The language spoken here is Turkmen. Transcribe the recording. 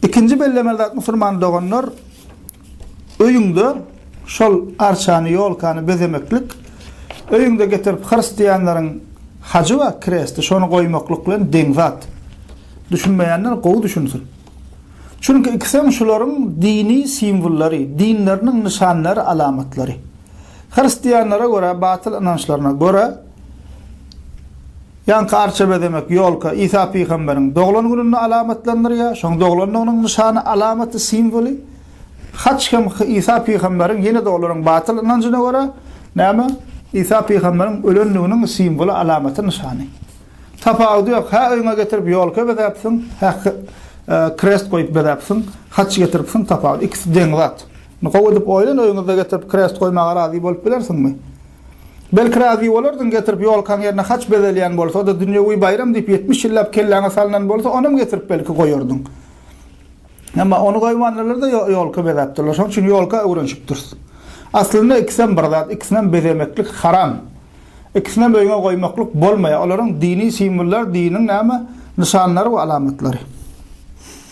Ikinji bellemeli zat musulman doganlar, öýüňde şol arçany, ýolkany bezemeklik, öýüňde getirip hristianlaryň hajy bar, kresti, şony goýmaklyk bilen deň zat. Düşünmeýänler gowy düşünsin. Çünki ikisem şularyň dini simwollary, dinleriniň nyşanlary, alamatlary. Hristianlara görä, batyl ynançlaryna görä, Ýaňky arça bezemek, ýolka, Isa pygamberiň doglan gününi alamatlandyrýar, şoň doglandygynyň nyşany, alamaty, simwoly. Haç hem Isa pygamberiň, ýene-de olaryň batyl ynanjyna görä, näme? Isa pygamberiň ölendiginiň simwoly, alamaty, nyşany. Tapawudy ýok, hä öýüňe getirip ýolka bezäpsiň, hä krest goýup bezäpsiň, haç getiripsiň, tapawudy, ikisi deň zat. Indi gowy edip oýlan, öýüňizde getirip krest goýmaga razy bolup bilersiňmi? Belki razy bolardyň getirip ýolkaň ýerine haç bezelýän bolsa, o-da dünýewi baýram diýip 70 ýyllap kelläňe salnan bolsa, onam getirip belki goýardyň. Emma ony goýmandylar-da ýolka bezäpdirler. Şonuň üçin ýolka öwrenişipdiris. Aslynda ikisem bir zat, ikisinem bezemeklik haram. Ikisinem öýüňe goýmaklyk bolmaýar. Olaryň dini simwollary, diniň näme, nyşanlary we alamatlary.